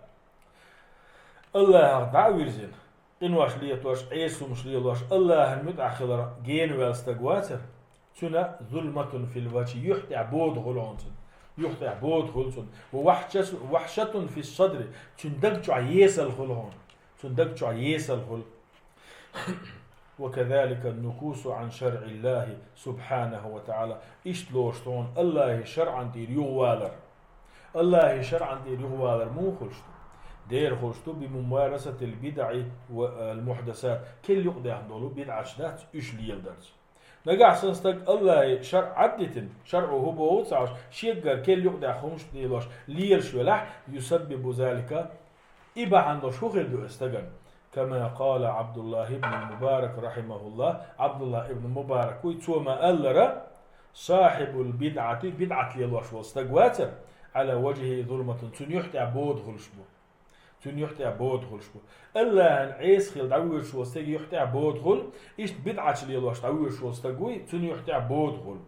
АллахӀах дӀа а вирзина, къинош летош, Ӏеса хӀумаш лелош, АллахӀан муьтӀахь хиларх гена ваьлла стаг вацара, цуьнан ظلمة في الوجه, юьхь тӀехь бода хуьлу хьуна цуьнан, юьхь тӀехь бода хуьлу цуьнан, ووحشة، وحشة في الصدر, цуьнан даг чохь есал хуьлу хьуна, цуьнан даг чохь есал хуьлу. وكذلك النكوص عن شرع الله سبحانه وتعالى. Иштта лоруш ду хьуна АллахӀан шарӀан тӀера юхавалар. АллахӀан шарӀан тӀера юхавалар муха хуьлуш ду? Дера хуьлуш ду بممارسة البدع والمحدثات. Керла юкъадаьхна долу бидӀаташ дац, уьш леладарца. Нагахь санна стаг АллахӀан шарӀ Ӏаддитина, шарӀо хӀун боху ца Ӏаш, шеггара керла юкъадаьхна хӀумаш а лелош, лелаш велахь, يسبب ذلك, и бахьана долуш хӀун хир ду оцу стагана? كما قال عبد الله بن المبارك رحمه الله, Ӏабдуллахь ибн Мубарак вуй, цо ма-аллара: صاحب البدعة, бидӀат лелош волу стаг вацара, على وجهه ظلمة, цуьнан юьхь тӀехь бода хуьлуш бу. Цуьнан юьхь тӀехь бода хуьлуш бу. АллахӀана Ӏеса хила дӀавоьдуш волу стеган юьхь тӀехь бода хуьлу, иштта бидӀаташ лелош дӀавоьдуш волу стаг вуй, цуьнан юьхь тӀехь бода хуьлу.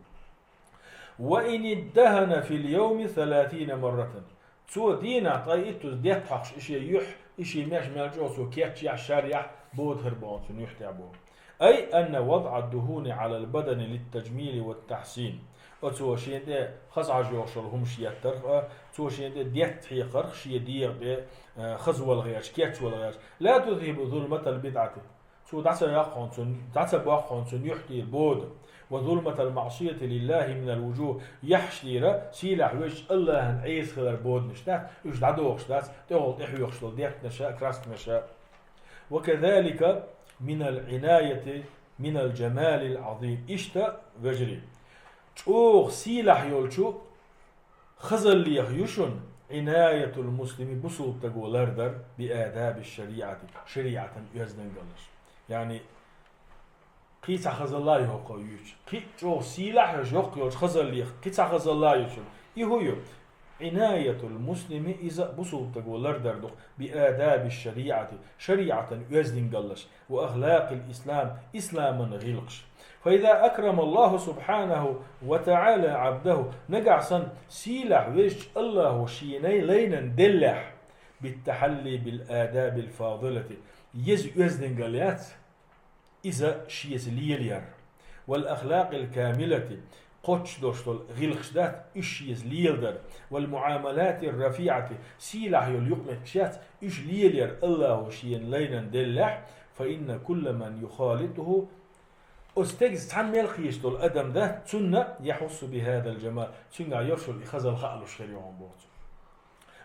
وإن ادهن في اليوم ثلاثين مرة. Цо дийнахь ткъе иттаза детта хьокхуш и шен юьхь, и шен меш мел чӀогӀа цо кечъяхь, шаръяхь, бода хир бу хьуна цуьнан юьхь тӀехь боху. أي أن وضع الدهون على البدن للتجميل والتحسين. Оцо шена тӀе хаза хьожа йогӀуш йолу хӀумаш еттарх а, цо шена тӀе детта хьекхарх шен дегӀа тӀе, а, хаза вала гӀерташ, кечвала гӀерташ. لا تذهب ظلمة البدعة. Цо дӀа ца йоккху хьуна цуьнан, дӀа ца боккху хьуна цуьнан юьхь тӀера бода. وظلمة المعصية لله من الوجوه. Яххьаш тӀера сийлахь везачу АллахӀана Ӏеса хилар боданаш дац, уьш дӀадохуш дац, тӀехула тӀехьоьхуш долу деттанаша а, красканаша а. وكذلك من العناية من الجمال العظيم. Иштта, вежарий, чӀогӀа сийлахь йолчу хазаллех ю шуна عناية المسلم, бусулба стаго лардар, بآداب الشريعة, шариӀатан оьздангаллаш. Яъни, кхин цхьа хазалла а йоккха юьйцу. Кхин а чӀогӀа сийлахь йолуш йоккха йолчу хазаллех кхин цхьа хазалла а ю шуна. И хӀун ю? عناية المسلم, иза бусулба стаго лардар ду-кх, بآداب الشريعة, шариӀатан оьздангаллаш, وأخلاق الإسلام, исламан гӀиллакхаш. فإذا أكرم الله سبحانه وتعالى عبده, нагахь санна сийлахь везачу АллахӀо шен лайнан деллехь, بالتحلي بالآداب الفاضلة, еза оьздангалла яц, иза шеца лелаяр. والأخلاق الكاملة, кхоччуш долуш долу гӀиллакхаш дац, уьш шеца леладар. والمعاملات الرفيعة, сийлахь йолу юкъаметтигаш яц, уьш лелаяр АллахӀо шен лайнан деллехь, فإن كل من يخالطه, оцу стегца цхьаьна мел кхеташ долу адам дац, цунна يحس بهذا الجمال, цуьнгахь йолуш йолу и хазалла хаалуш хир ю хьуна боху цо.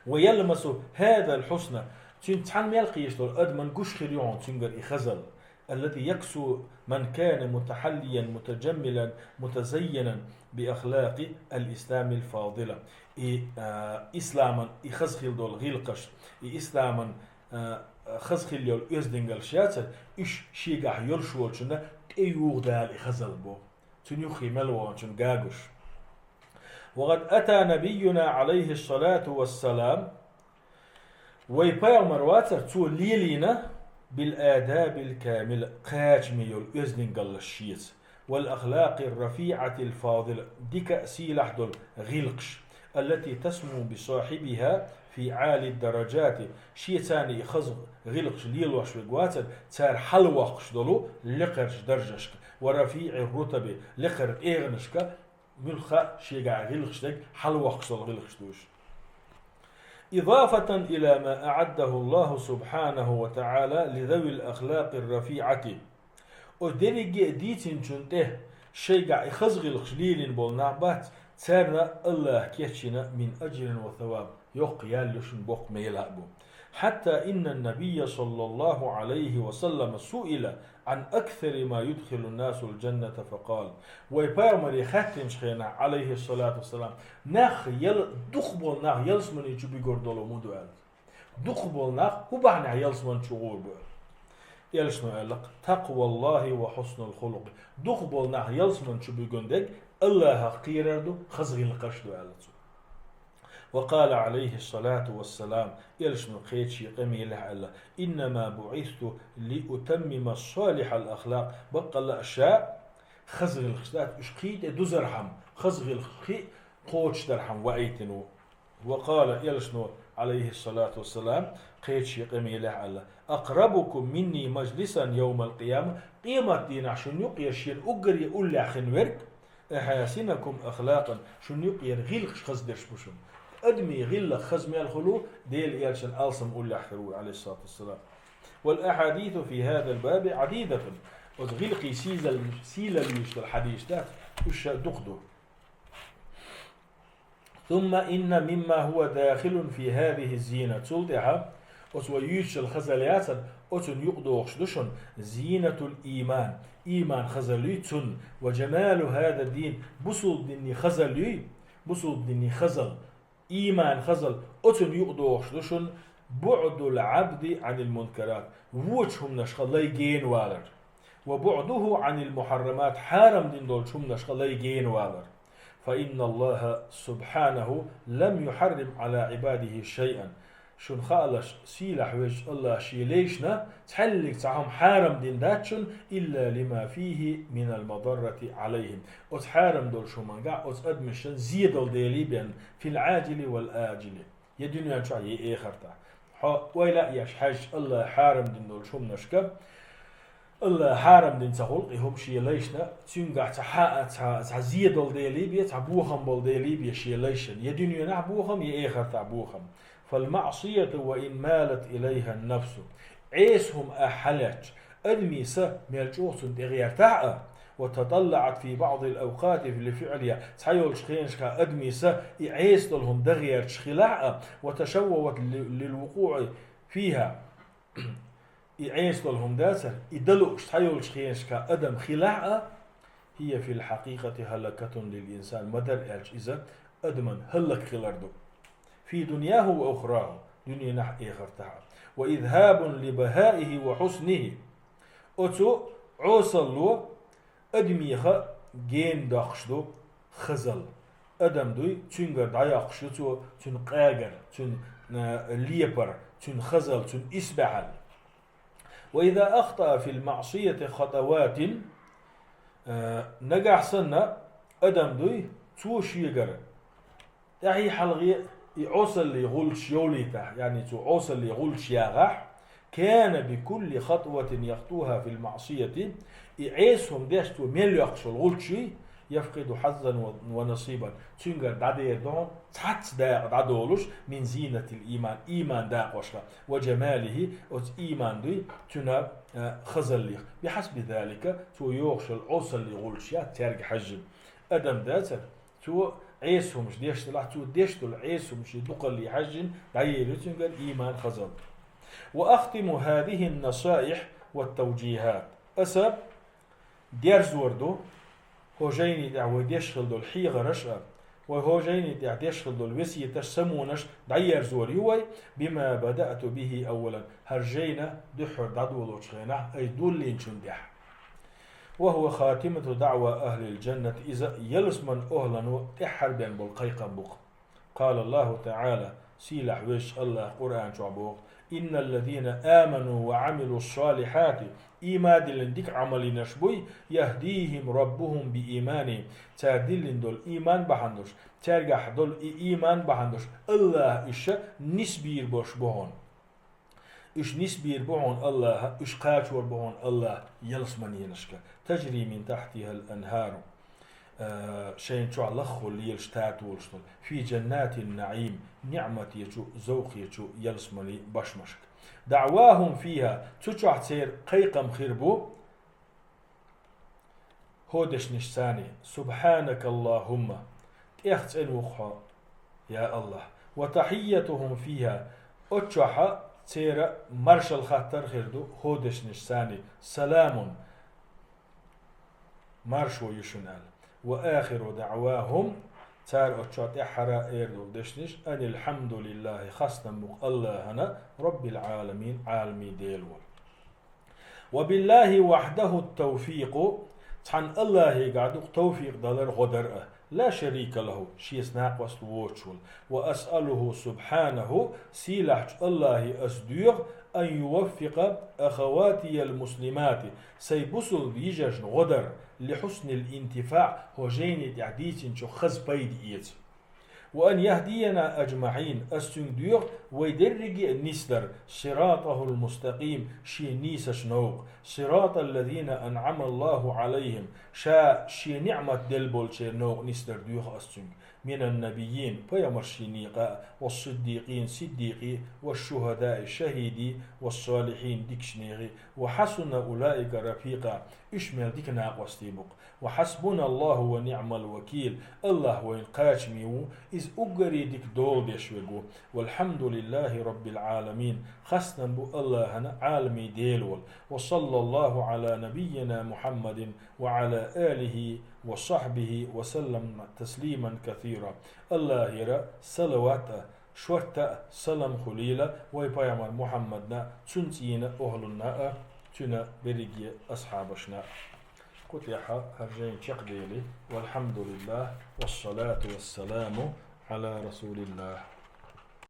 ويلمس هذا الحسن, цуьнца цхьаьна мел кхеташ долу адамна гуш хир ю хьуна цуьнгара и хазалла. الذي يكسو من كان متحليا متجملا متزينا بأخلاق الإسلام الفاضلة. И, а, исламан и хаза хила дола гӀиллакхаш, и исламан, а, хаза хила йола оьздангаллаш яцар, уьш шегахь йолуш волчунна тӀеюхадала и хазалла боху. Цуьнан юххе мел ваханчун гагуш. وقد أتى نبينا عليه الصلاة والسلام, вай пайхамар вацар, цо лелийна, بالآداب الكاملة, кхачаме йолу оьздангаллаш шеца, والأخلاق الرفيعة الفاضلة, дика а сийлахь долу гӀиллакхаш, التي تسمو بصاحبها في عالي الدرجات, шеца и хаза гӀиллакхаш лелош верг вацар, цара хьалавоккхуш долу лекхарчу даржашка, ورفيع الرتب, лекхара тӀегӀанашка, муьлхха а шегахь гӀиллакхаш дерг хьалавоккхуш долу гӀиллакхаш ду уьш. إضافة إلى ما أعده الله سبحانه وتعالى لذوي الأخلاق الرفيعة. Оцу дерриге а дийцинчунна тӀе шайгахь и хаза гӀиллакхаш лелийна болу нах бац, царна АллахӀа кечйина من أجر وثواب, йоккха ял ю шуна, боккха мела а бу. حتى إن النبي صلى الله عليه وسلم سئل عن أكثر ما يدخل الناس الجنة فقال. Вай пайхамаре хаьттинчу хенахь, Ӏалайхиссалату вассалам, нах ял-, дукхахболу нах ялсамани чу буьгур долу муха ду аьлла. Дукхахболу нах хӀун бахьанехь ялсамани чу гӀур бу аьлла. Элчано аьлла: تقوى الله وحسن الخلق. Дукхахболу нах ялсамани чу буьгун дерг АллахӀах кхерар ду, хаза гӀиллакхаш ду аьлла цо. وقال عليه الصلاة والسلام, Элчано кхечу шен къамелехь аьлла: إنما بعثت لأتمم صالح الأخلاق. Баккъалла а ша хаза гӀиллакхаш дац, уьш кхин тӀе дузархьама, хаза гӀиллакхаш кхин а кхочушдархьама ваийтина ву. وقال, Элчано, Ӏалайхиссалату вассалам, кхечу шен къамелехь аьлла: أقربكم مني مجلسا يوم القيامة. Къематдийнахь шуна юкъера шена уггаре уллехь хин верг, أحاسنكم أخلاقا, шуна юкъера гӀиллакхаш хаза дерш бу шуна. Адамийн гӀиллакх хаза мел хуьлу, Делан Элчанна алсам уллехь хир ву, Ӏалайхиссалату вассалам. والأحاديث في هذا الباب عديدة. Оцу гӀиллакхийн сийзал-, сийлалла йолуш долу хьадисаш дац, уьш ша дукха ду. ثم إن مما هو داخل في هذه الزينة. Цул тӀаьхьа оцу вай юьйцучу хазалла яцара, оцунна юкъадогӀуш ду шуна زينة الإيمان, ийман хазалла юй цунна, وجمال هذا الدين, бусулба динан хазалла юй, бусулба динан хазалла, ийман хазалла, оцунна юкъадогӀуш ду шуна بعد العبد عن المنكرات, вочу хӀуманашха лай гена валар, وبعده عن المحرمات, хьарам дина долчу хӀуманашха лай гена валар. فإن الله سبحانه لم يحرم على عباده شيئا. Шуна хаалаш, сийлахь везачу АллахӀа Шен лайшна цхьаьллиг цхьа хӀума хьарам дина дац шуна, إلا لما فيه من المضرة عليهم. Оцу хьарам долчу хӀумангахь оцу адамашна зен дала делий бен, في العاجل والآجل. Я дуьнен чохь, я эхартахь. Хьо ойла а еш хьаьжча АллахӀа хьарам дина долчу хӀуманашка, АллахӀа хьарам дина ца хуьлу и хӀума Шен лайшна, цуьнгахь цхьа хьа-, цхьа, цхьа зен дала делий бен, цхьа бохам бала делий бен Шен лайшна. Я дуьненахь бохам, я эхартахь бохам. فالمعصية وإن مالت إليها النفس. Ӏеса хӀума ахь хьалаьцча, адамийн са мел чӀогӀа цунна тӀегӀертахь а, وتطلعت في بعض الأوقات لفعلها, цхьайолчу хенашкахь адамийн са и Ӏеса долу хӀума дан гӀерташ хилахь а, وتشوفت ل-, للوقوع فيها. И Ӏеса долу хӀума дацара, и дан лууш цхьайолчу хенашкахь адам хилахь а, هي في الحقيقة هلكة للإنسان, ма-дарра аьлча иза адаман хӀаллакьхилар ду. في دنياه وأخراه, дуьненахь а, эхартахь а. وإذهاب لبهائه وحسنه. Оцу Ӏесалло адамеха гена доккхуш ду хазалла. Адам дуй, цуьнгара дӀайоккхуш ю цо цуьнан къагар, цуьнан, а, лепар, цуьнан хазалла, цуьнан исбаьхьалла. وإذا أخطأ في المعصية خطوات, а, нагахь санна адам дуй, цо шегара тӀаьхьий-хьалхий и Ӏесаллий гӀулчаш йовлийтахь, яъни цо Ӏесаллий гӀулчаш яхахь, كان بكل خطوة يخطوها في المعصية, и Ӏеса хӀума деш цо мел йоккхуш йолу гӀулчаш, يفقد حظا ونصيبا, цуьнгара дӀадер ду хьуна цхьацца дакъа дӀадолуш, من زينة الإيمان, ийман дакъошха, وجماله, оцу ийман дуй, цуьнан, а, хазаллех. بحسب ذلك, цо йохуш йолу Ӏесаллий гӀулчаш яц цаьрга хьаьжжина. Адам дацара, цо Ӏеса хӀумаш деш делахь, цо деш долу Ӏеса хӀумаш дукхалле хьаьжжина дӀаер ю цуьнгара ийман, хазалла. وأختم هذه النصائح, والتوجيهات. Аса дерзор ду хӀо жайни тӀехь вай деш хила долу хьехарш а, вай хӀо жайни тӀехь деш хила долу весеташ, самонаш дӀаерзор ю вай, بما بدأت به أولا, хӀара жайна дуьххьара дӀадолочу хенахь ай доллинчун тӀехь. وهو خاتمة دعوى أهل الجنة, иза ялсаман охӀлано тӀаьххьара бен болу кхайкхам бу-кх. قال الله تعالى, сийлахь везачу АллахӀа Къуръан чохь боху: إن الذين آمنوا وعملوا الصالحات, ийман диллина дика Ӏамал йинарш буй, يهديهم ربهم بإيمانهم, цара диллина долу ийман бахьана долуш, цаьргахь долу и ийман бахьана долуш, АллахӀа уьш нисбийр болуш бу хьуна. Уьш нисбийр бу хьуна АллахӀа, уьш кхачор бу хьуна АллахӀа ялсаманенашка. تجري من تحتها الأنهار. Э, шайна чохь лаххо лелаш татолаш долу, في جنات النعيم, ниӀматечу, зовкхечу ялсаманийн башмашка. دعواهم فيها, цу чохь церан кхайкхам хир бу хӀо дешнаш царний: سبحانك اللهم, тӀех цӀена ву-кх хьо, я АллахӀ. وتحيتهم فيها, оцу чохь церан маршалла хаттар хир ду хӀо дешнаш царний: سلام, маршо ю шуна аьлла. وآخر دعواهم, цара оцу чохь тӀаьххьара эр долу дешнаш: أن الحمد لله, хастам бу-кх АллахӀана, رب العالمين, Ӏаламийн Дела волу. وبالله وحده التوفيق, цхьана АллахӀегахь ду-кх тавфикъ далар, гӀо дар а, لا شريك له, шеца накъост воцуш волу. وأسأله سبحانه, сийлахьчу АллахӀе ас доьху, أن يوفق أخواتي المسلمات, сайн бусулба йижаршна гӀо дар, لحسن الانتفاع, хӀо жайни тӀехь дийцинчух хаза пайда эца. وأن يهدينا أجمعين, ас цуьнга доьху вай дерриге а нисдар, صراطه المستقيم, шен нийсачу новкъа, صراط الذين أنعم الله عليهم, ша шен ниӀмат делла болчеран новкъа нисдар доьху ас цуьнга, من النبيين, пайхамаршийн некъа а, والصديقين, сиддикъий, والشهداء, шахӀидий, والصالحين, дикачу нехан, وحسن أولئك رفيقا, уьш мел дика накъостий бу-кх. وحسبنا الله ونعم الوكيل, АллахӀ вайна кхачаме ву, иза уггаре дика дола деш верг ву. والحمد لله رب العالمين, хастам бу АллахӀана, Ӏаламийн Дела волу. وصلى الله على نبينا محمد وعلى آله وصحبه وسلم تسليما كثيرا. АллахӀера салават а, шортта а салам хуьлийла вай пайхамар Мухьаммадна, цуьнан цӀийнан охӀлунна а, цуьнан берриге асхьабашна а. Кху тӀехь хӀара жайна чекхдели. والحمد لله والصلاة والسلام على رسول الله.